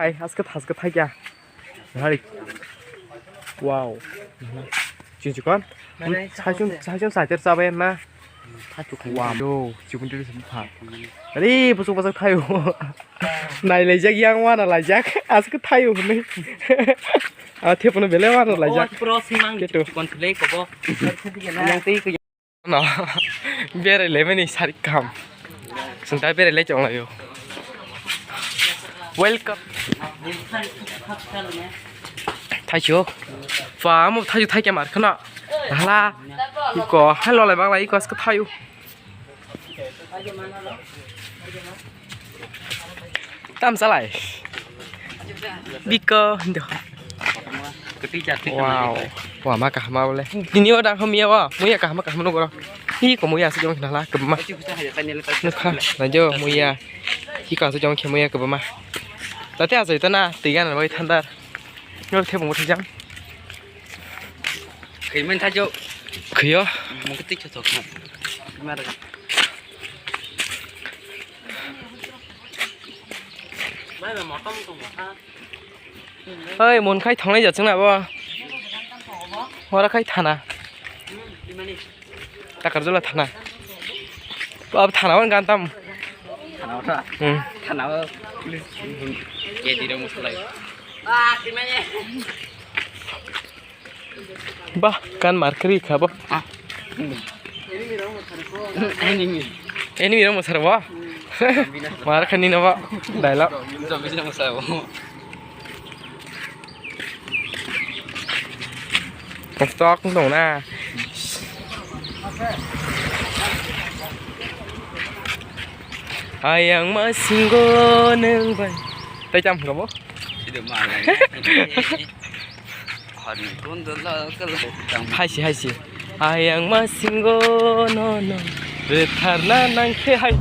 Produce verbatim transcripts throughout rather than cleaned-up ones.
Ai, aske thaske thai kya. Hari. Wow. Chichi kon. Saichung, saichung saiter chabai na. Wow. Yo, chibun tiri sini pha. Ari, busuk busuk thayo. Nai laijak yang wana laijak. Aske thayo hwnwi. Ah, thepono bele wana laijak. Pro simang. Keto. Kon thlai kobo. Yang tei ko. No. Berai lemani sari kam. Sungta berai le chong layo. Welcome. Thaisuk. Fa, amo thaisuk thai kemar khna. Hala. Iko, hello lai bang lai iko aske thayu. Tam salai. Biko hindo. Wow. Wah, ma kahama bole. Tini o dang hamya wa. Muya kahama kahama nugoro. Hi ko muya asuk jong khnala kebama. Nukha, najo muya. Hi ka asuk jong khe muya kebama. Tate asai tana tigan bai thandar. Yo thebung thijang. Khaiman thajo. Khiyo. Mungkin tik chok. Mar. Oi, mon khai thongnai jat chwngna bo. Ora khai thana. Takar jola thana. Ab thana wan gan tam. Thana ora. Hmm. Thana o police. Ke diro muslai. Bah, kan markri kha bo. Ah. Enemy. Enemy rong masar bo. Mar khani na bo. Dialogue. Zombie rong masar bo. Kostok dong na. Ayang masingo neng bai. Tai tam kha bo. Sida ma. Haisi, haisi. Ayang masingo no no. Retharna nangkhe hai.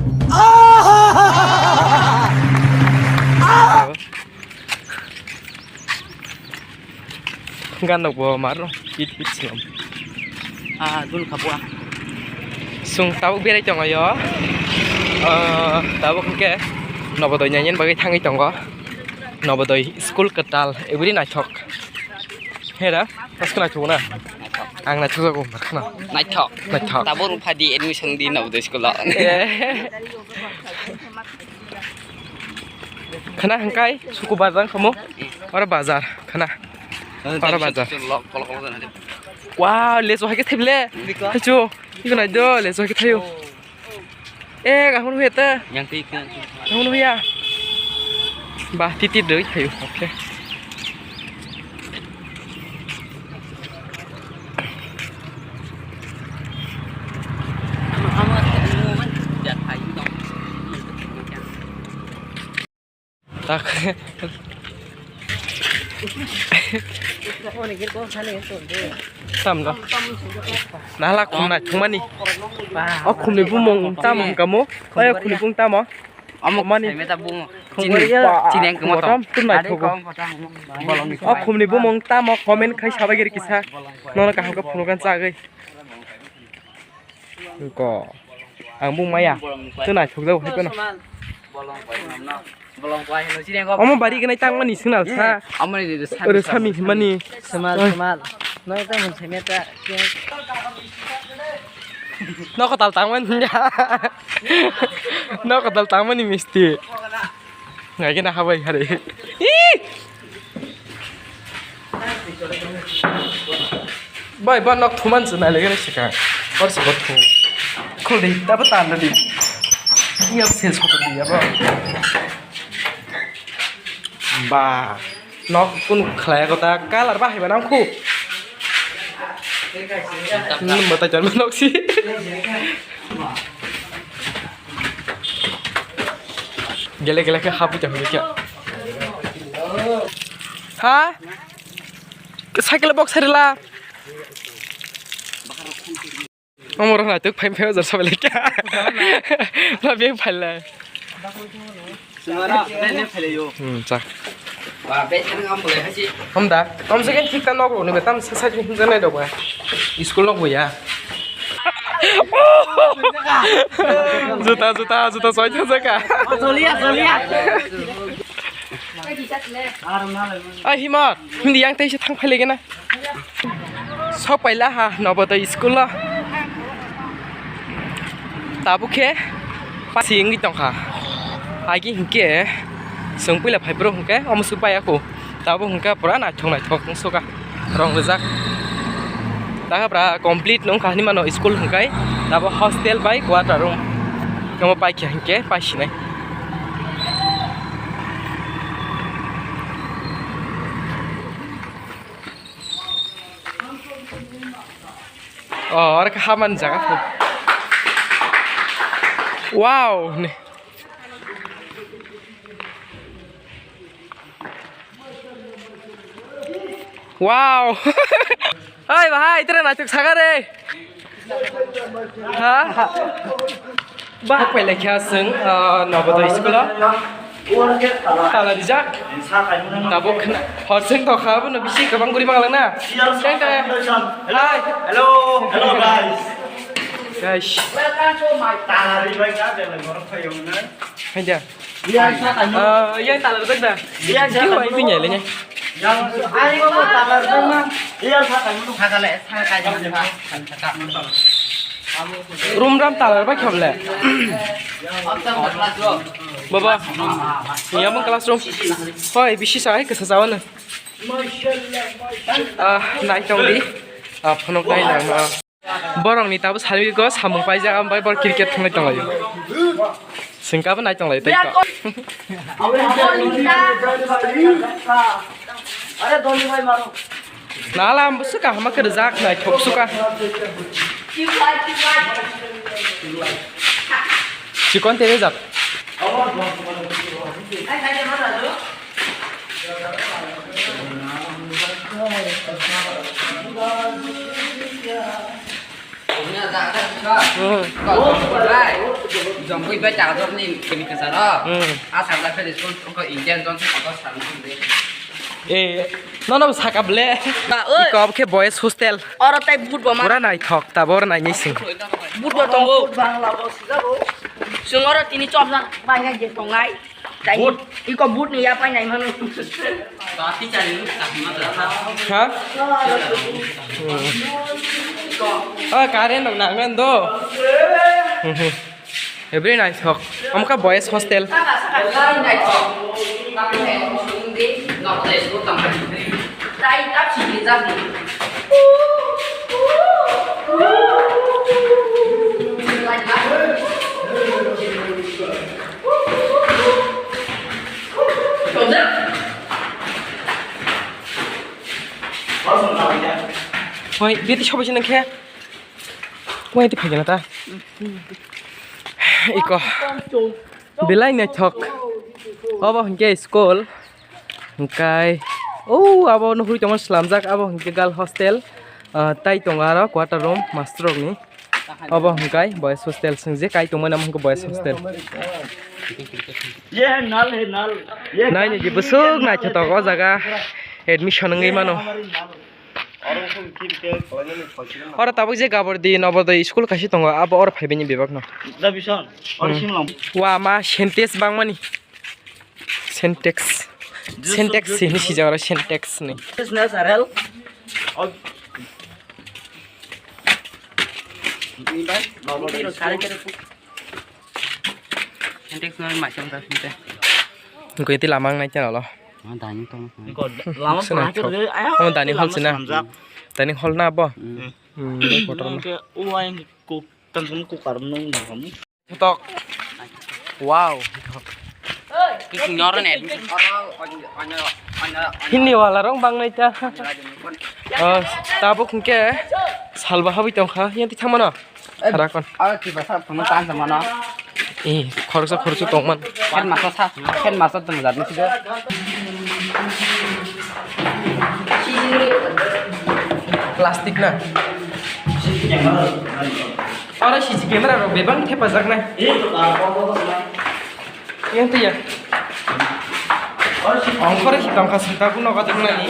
Gan rok bo maro. Hit hit slam. Ah, dun kha bua. Sung tabuk berai tongo yo. Ah, tabuk hwnkhe Nobodoy naiyan bagwi thangwi tongo. Nobodoy school kwtal, ebri naithok. Hera, naskha naithok na? Ang naithok jago, nakhna. Naithok. Naithok. Tabuk rw phadi admission di Nobodoy school o. Eh. Khana hangkai, suku bazar kamo. Ora bazar, khana. Ora bazar. Wow, lesu hai khe thaible. Haichu, iko nai do, lesu hai khe thaio. Eh, kaham huya ta. Yang twi khe. Kaham huya. Bah, titi doi thayo. Okay. Tak. Tam do. Nahla khum naithokmani. O khumni bumung tamo hwnkha mo? Oya khumni bumung tamo? Omo mani. Chini, chini ang kwma tong. Tam tun naithok. O khumni bumung tamo comment khai sabai giri kisa. Nono kaham khe phunukna chagwi. Ko. Ang bung maya. Tu naithok jago hai kono. Omo bari gwnai tangmani signal sa. Oro sami himani. Semal, semal. Noi ta mun semeta. No kotal tangmani. No kotal tangmani misti. Ngai kena habai hari. Ih! Bai, ba nok thuman se nai legene sika. Kor se bot thu. Khul di, ta ba tan di. Iya sel soto di ya ba. Ba, nok kun khlai ko ta color ba hai ba nang khu. Nang ba ta jan nok si. Gele gele khe hapwi tong khe. Ha? Cycle box harila. Omo rok na tuk phai phai jar sabai lekha. Na beng phai lai. Sumara, ne ne phai lai yo. Hmm, cha. Ba, be thang am bolai hasi. Hamda, kom se ken thik ta nok rok ni be tam sa sa him janai dok ba. School nok bo ya. Juta, juta, juta soi thang jaka. Soliya, soliya. Ai himar, hindi yang tei se thang phai lege na. Sok paila ha Nobodoy school o. Tabuk khe pasi wngwi tongkha. Agi hinkhe chwng puila phai bro hinkhe omo swk bai aku. Tabuk hinkhe pura naithok naithok wngsuka. Rong rijak. Dakha bra complete nung kahini mano school hwnkhe. Tabuk hostel bai quarter room. Omo paikha hinkhe paisinai. Oh, oro khe habani jaga kho. Wow. Wow. Oi, bahai, itra naithok saga re. Ha? Ba, pailai kha chwng, ah, Nobodoy school o. Tala rijak. Tabuk khna. Hor chwng tokha, abono bisi kwbang guri manglak na. Teng teng. Hi. Hello. Hello, guys. Guys. Welcome to my tala rijak na, belai borok phai wngna. Hai da. Yang sa tanya. Ah, yang tala rijak da. Yang sa tanya. Yang sa tanya. Yang sa tanya. Room ram talar ba khyamle. Baba, yamung classroom. Hoi, bisi sa hai kasa sa wana. Ah, nai tong di. Ah, phonok nai nang ma. Borok ni tabo sari ko samung paijak, am bai bor cricket thunglai tong lai. Singka bo nai tong lai tei ko. Are doni bhai maro. Nala, ang busu kaham khe rijak nai thok suka. Chikon te rijak. Hmm. Jongpui bai chakajor ni kini kasaro. Hmm. A sarda khe school ko Indian Johnson ko sarna. Eh, nono saka ble. Ba, oi. Iko obo khe boys hostel. Oro tai but bo ma. Pura naithok, tabor nainai sing. But bo tongo. Bangla bo sijago. Sung oro tini chopna bai ngai je tongai. Tai iko but ni ya pai nai mano. Ha? Hmm. Oh, current rok nang men do. Every night hok. Amka boys hostel. Hoi, beti sobo sini khe. Wai ti phai ta. Iko. Belai naithok. Obo hwnkhe school. Hwnkhe, oh, abo nuhuri tongma slamjak, abo hwnkhe girl hostel. Ah, tai tongo aro quarter room master rokni. Obo hwnkhe boys hostel, swng je kai tongmani amo hwnkhe boys hostel. Ye nal he nal. Ye nal. Naini je bwswk naithotok o jaga admission wngwi mano. Oro tabuk je Gabordi Nobodoy school kaisa tongo, abo oro phaibaini bebak no. Da bison, oro Hmm. Simlong. Wa ma Sintex bangmani. Sintex. Juice, Sintex juice. Hini sijak oro Sintex ni. Business arel. Sintex no mai chong ta sinte. Goi ti lamang nai channel o. Lama Sena thok. Oh, dining hall sena. Dining hall na bo. Hmm. Hmm, ini kotor na. Uang kuk, tangkung kuk karung nung. Tok. Wow. Kiki nyor ne. Hindi wala rong bang nai ta. Oh, tabuk hwnkhe salba habwi tongkha. Yang ti thangmano. Rakon. Aro kiba sa phano tan sa mano. Eh, khoroksa khoroksa tongman. Headmaster sa, headmaster tong jat ni sido. Plastic na. Aro C C camera rok bebak thepajak nai. Yang tu ya. Ongkore si tongkha sita ku noka tong nani.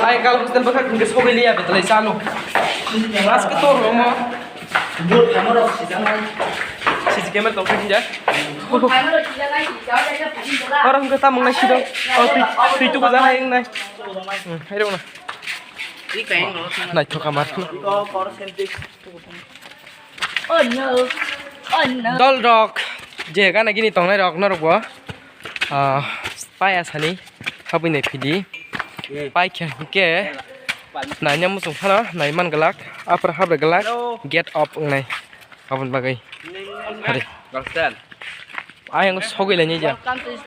Ai gal hostel bwkha kungke sogwi liya betlai chalo. Mas ke tor romo. C C camera tong khe hinja. Oro hwnkhe tamung nai sidong. Oh, twi, twi tubu ja hai wngnai. Hmm, hai rok na. Naithok amar. Dol rok je gana gini tongnai rok norok bo, ah, paya sani habwi nai phidi. Pai khe hwnkhe naina muchung phano nai man glak, apor habre glak, get up wngnai aboni bagwi. Hari. Ayang sogwi lainai ja.